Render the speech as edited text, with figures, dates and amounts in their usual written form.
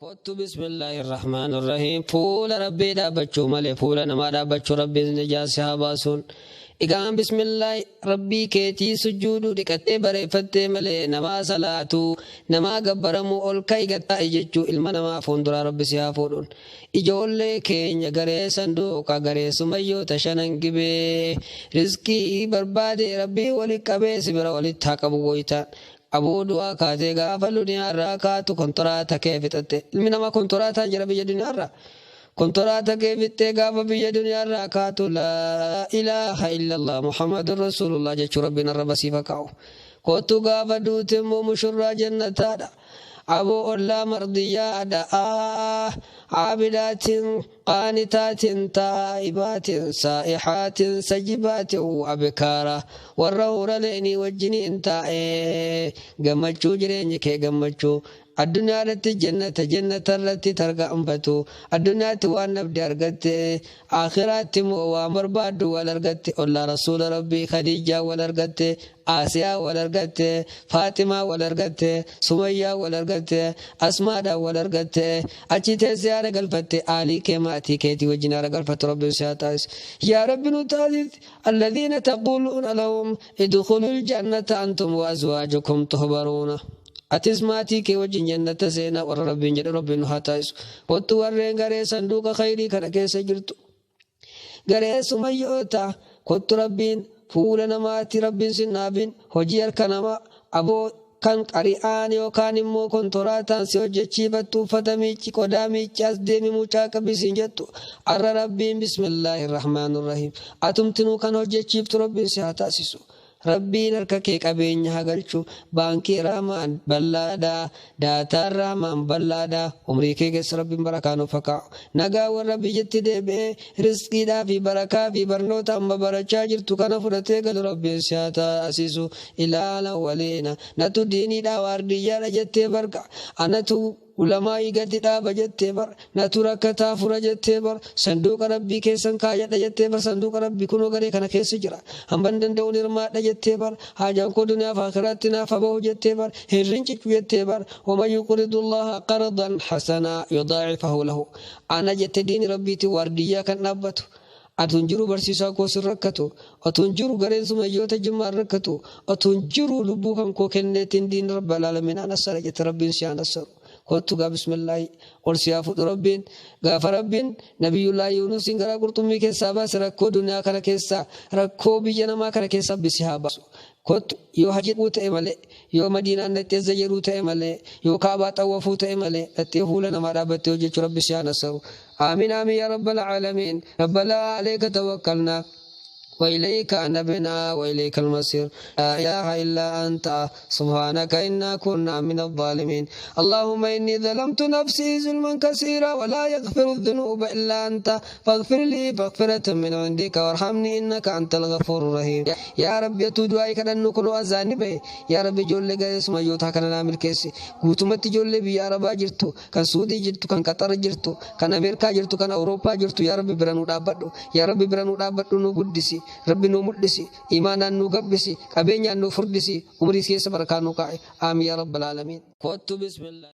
Kottu bismillaahi rahmaan rahiim. Fuula rabbii dhaabbachuu malee fuula namaa dhaabbachuu rabbiin ijaarsi haa baasuun. Egaan bismillaahi rabbii keetii sujuuduu dhiqattee bareeffattee malee namaa salaatuu namaa gabbaramuu ol ka'i gattaa'i jechuu ilma namaa fuulduraa rabbi si haa fuudhuun. Ijoollee keenya garee sanduuqa garee sumayyoota shanan gibee rizqii barbaade rabbii walitti qabee si bira walitti haa qabu goytaan. Abuu du'aa kaatee gaafa duniyaarraa kaatu kontoraata kee fixatte. Ilmi namaa kontoraataan jira biyya duniyaarraa. Kontoraata kee fixxee gaafa biyya duniyaarraa kaatu laa ilaaha illallah Muhammadun Rasuulullah jechuu rabbiin arraba siif haa kaa'u. Kottu gaafa duute immoo mushurraa jannataadha. Aboo ollaa mardiyyaadha. Caabidaatiin qaanitaatiin taa'ibaatiin saa'ihaatiin sajibaatiin abikaara warra huraleenii wajjiniin taa'ee gammachuu jireenyi kee gammachuu addunyaa irratti jannata jannata irratti tarkaanfatu addunyaatti waan nabdi argatte akhiraatti immoo waan barbaaddu wal argatte ollaa rasuula rabbii khadiijaa wal argatte Asiyaa wal argatte Faaximaa wal argatte Sumayyaa wal argatte Asmaadhaa wal argatte achi teessee haara galfatte aalii kee maatii keetii wajjin haara galfattu rabbiin si haa taasisu. Yaa rabbi nu taasisi alladhiina taquuluuna lahum idkhulul jannata antum wa azwaajukum tuhbaruuna. Atis maatii kee wajjin jannata seenaa warra rabbiin jedhu rabbiin nu haa taasisu. Kottu warreen garee sanduuqa khayrii kana keessa jirtu. Garee sumayyoota kottu rabbiin fuula namaatti rabbiin sin dhaabin hojii harka namaa aboo kan qari'aan yookaan immoo kontoraataan si hojjechiifattu uffata miicci qodaa miicci as deemi mucaa qabi siin jettu arra rabbiin bismillaahi rahmaanir rahiim atumtinuu kan hojjechiiftu rabbiin si haa taasisu. Rabbiin harka kee qabeenya haa galchu baankii raamaan bal'aadha daataan raamaan bal'aadha umrii kee keessa rabbiin barakaa nuuf haa kaa'u nagaa warra biyyatti deebi'ee rizqiidhaa fi barakaa fi barnoota amma barachaa jirtu kana fudhatee galu rabbiin si haa taasisu ilaala waliina natu diiniidhaa waardiyyaadha jettee barga anatu ulamaa'ii gadi dhaaba jettee bar natu rakkataa fura jettee bar sanduuqa rabbii keessan kaayadha jettee bar sanduuqa rabbii kunoo garee kana keessa jira hamban danda'uun hirmaadha jettee bar haajaan koo duniyaaf akhiraatti naaf habahu jettee bar hin rincicu jettee bar waman yuqridu allaha qardan hasanaa yudaacifahu lahu ana jette diini rabbiitiin waardiyyaa kan dhaabbatu Atuun jiru barsiisaa koo sin rakkatu atuun jiru gareen sumayyoota jimmaan rakkatu atuun jiru lubbuu kan koo kenneetiin diin rabbal aalamiin anassara jette rabbiin si anassaru. Kottu gaa bismillaahi ol si haa fudhu rabbiin gaafa rabbiin nabiyyullaahi Yuunusiin garaa qurxummii keessaa baase rakkoo duniyaa kana keessaa rakkoo biyya namaa kana keessaa rabbi si haa baasu. Kottu yoo hajii dhaquu ta'e malee yoo madiinaan dhattee zayyaruu ta'e malee yoo kaabaa xawwafuu ta'e malee dhattee fuula namaa dhaabbattee hojjechuu rabbi si haa nassaru. Aamin aamin yaa rabbal aalamiin rabbanaa alayka tawakkalnaa. وإليك أنبنا وإليك المصير لا إله إلا أنت سبحانك إنا كنا من الظالمين اللهم إني ظلمت نفسي ظلما كثيرا ولا يغفر الذنوب إلا أنت فاغفر لي مغفرة من عندك وارحمني إنك أنت الغفور الرحيم يا رب يتودعي كان نكون أزاني به يا رب جل جلس ما يوتا كان نعمل كيسي قوتمت جل بي يا رب جرتو كان سعودي جرتو كان قطر جرتو كان أمريكا جرتو كان أوروبا جرتو يا رب برانو دابدو يا رب برانو دابدو نو قدسي rabbi nu mul'isi imaanaan nu gabbisi qabeenyaan nu furdisi umrii keessa barakaa nu kaa'e aamin yaa rabbal aalamiin kottu bismillah.